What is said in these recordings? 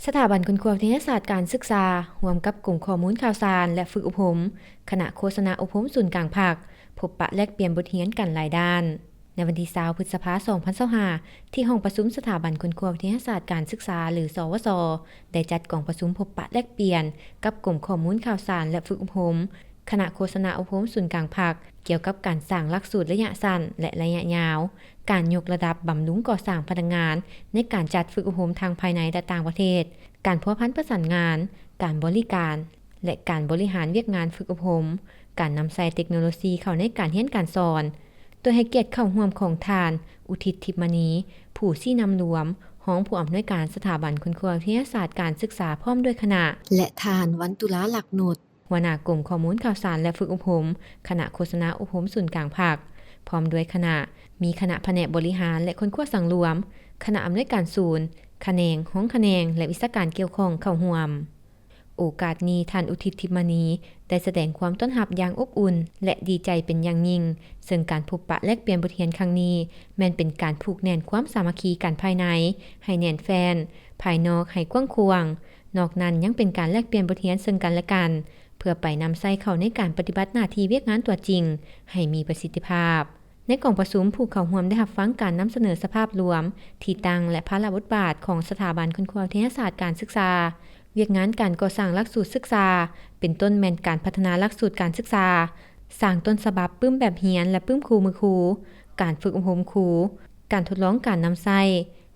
ສະຖາບັນຄົ້ນຄວ້າວິທະຍາສາດການສຶກສາ ຮ່ວມກັບກົມຂໍ້ມູນຂ່າວສານ ແລະ ຝຶກອົບຮົມ, ຄະນະໂຄສະນາອົບຮົມສູນກາງພັກ ພົບປະແລກປ່ຽນບົດຮຽນກັນຫຼາຍດ້ານ. ໃນວັນທີຊາວ ພຶດສະພາ ສອງພັນຊາວຫ້າ ທີ່ຫ້ອງປະຊຸມສະຖາບັນຄົ້ນຄວ້າວິທະຍາສາດການສຶກສາ ຫຼື ສວສ ໄດ້ຈັດກອງປະຊຸມພົບປະແລກປ່ຽນກັບກົມຂໍ້ມູນຂ່າວສານ ແລະ ຝຶກອົບຮົມ, ຄະນະໂຄສະນາອົບຮົມສູນກາງພັກ ກ່ຽວກັບການສ້າງຫຼັກສູດໄລຍະສັ້ນ ແລະ ໄລຍະຍາວ, ການຍົກລະດັບບຳລຸງກໍ່ສ້າງພະນັກງານໃນການຈັດຝຶກອົບຮົມທັງພາຍໃນ ແລະ ຕ່າງປະເທດ, ການພົວພັນປະສານງານ, ການບໍລິການ ແລະ ການບໍລິຫານວຽກງານຝຶກອົບຮົມ, ການນຳໃຊ້ເຕັກໂນໂລຊີເຂົ້າໃນການຮຽນການສອນ, ໂດຍໃຫ້ກຽດເຂົ້າຮ່ວມຂອງທ່ານ ອຸທິດ ທິບມະນີ ຜູ້ຊີ້ນຳລວມ, ຮອງຜູ້ອຳນວຍການສະຖາບັນຄົ້ນຄວ້າວິທະຍາສາດການສຶກສາ ພ້ອມດ້ວຍຄະນະ ແລະ ທ່ານ ວັນຕຸລາ ລັກນຸດ ຫົວໜ້າກົມຂໍ້ມູນຂ່າວສານ ແລະ ຝຶກອົບຮົມ, ຄະນະໂຄສະນາອົບຮົມສູນກາງພັກ ພ້ອມດ້ວຍຄະນະ, ມີຄະນະພະແນກບໍລິຫານ ແລະ ຄົ້ນຄວ້າສັງລວມ, ຄະນະອຳນວຍການສູນ, ຂະແໜງ, ຮອງຂະແໜງ ແລະ ວິຊາການກ່ຽວຂ້ອງເຂົ້າຮ່ວມ. ໂອກາດນີ້, ທ່ານ ອຸທິດ ທິບມະນີ ໄດ້ສະແດງຄວາມຕ້ອນຮັບຢ່າງອົບອຸ່ນ ແລະ ດີໃຈເປັນຢ່າງຍິ່ງ, ເຊິ່ງການພົບປະແລກປ່ຽນບົດຮຽນຄັ້ງນີ້ ແມ່ນເປັນການຜູກແໜ້ນຄວາມສາມັກຄີກັນພາຍໃນໃຫ້ແໜ້ນແຟ້ນ, ພາຍນອກໃຫ້ກວ້າງຂວາງ, ນອກນັ້ນຍັງເປັນການແລກປ່ຽນບົດຮຽນເຊິ່ງກັນແລະກັນ ເພື່ອໄປນຳໃຊ້ເຂົ້າໃນການປະຕິບັດໜ້າທີ່ວຽກງານຕົວຈິງໃຫ້ມີປະສິດທິພາບ. ໃນກອງປະຊຸມ, ຜູ້ເຂົ້າຮ່ວມໄດ້ຮັບຟັງການນຳສະເໜີສະພາບລວມ, ທີ່ຕັ້ງ ແລະ ພາລະບົດບາດຂອງສະຖາບັນຄົ້ນຄວ້າວິທະຍາສາດການສຶກສາ, ວຽກງານການກໍ່ສ້າງຫຼັກສູດສຶກສາ, ເປັນຕົ້ນແມ່ນການພັດທະນາຫຼັກສູດການສຶກສາ, ສ້າງຕົ້ນສະບັບປຶ້ມແບບຮຽນ ແລະ ປຶ້ມຄູ່ມືຄູ, ການຝຶກອົບຮົມຄູ, ການທົດລອງການນຳໃຊ້,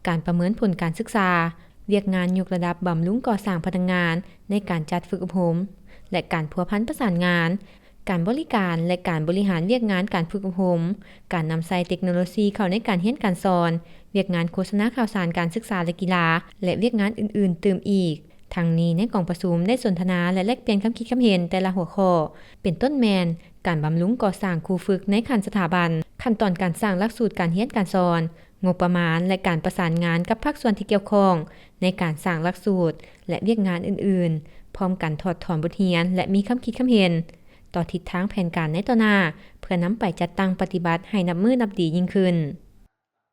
ການປະເມີນຜົນການສຶກສາ, ວຽກງານຍົກລະດັບບຳລຸງກໍ່ສ້າງພະນັກງານໃນການຈັດຝຶກອົບຮົມ ແລະ ການພົວພັນປະສານງານ, ການບໍລິການ ແລະ ການບໍລິຫານວຽກງານການຝຶກອົບຮົມ, ການນຳໃຊ້ເຕັກໂນໂລຊີເຂົ້າໃນການຮຽນການສອນ, ວຽກງານໂຄສະນາຂ່າວສານການສຶກສາ ແລະ ກິລາ ແລະ ວຽກງານອື່ນໆຕື່ມອີກ. ທັງນີ້, ໃນກອງປະຊຸມໄດ້ສົນທະນາ ແລະ ແລກປ່ຽນຄຳຄິດຄຳເຫັນແຕ່ລະຫົວຂໍ້, ເປັນຕົ້ນແມ່ນ ການບຳລຸງກໍ່ສ້າງຄູຝຶກໃນຂັ້ນສະຖາບັນ, ຂັ້ນຕອນການສ້າງຫຼັກສູດການຮຽນການສອນ, ງົບປະມານ ແລະ ການປະສານງານກັບພາກສ່ວນທີ່ກ່ຽວຂ້ອງໃນການສ້າງຫຼັກສູດ ແລະ ວຽກງານອື່ນໆ, ພ້ອມກັນຖອດຖອນບົດຮຽນ ແລະ ມີຄຳຄິດຄຳເຫັນຕໍ່ທິດທາງແຜນການໃນຕໍ່ໜ້າ ເພື່ອນຳໄປຈັດຕັ້ງປະຕິບັດໃຫ້ນັບມື້ນັບດີຍິ່ງຂຶ້ນ.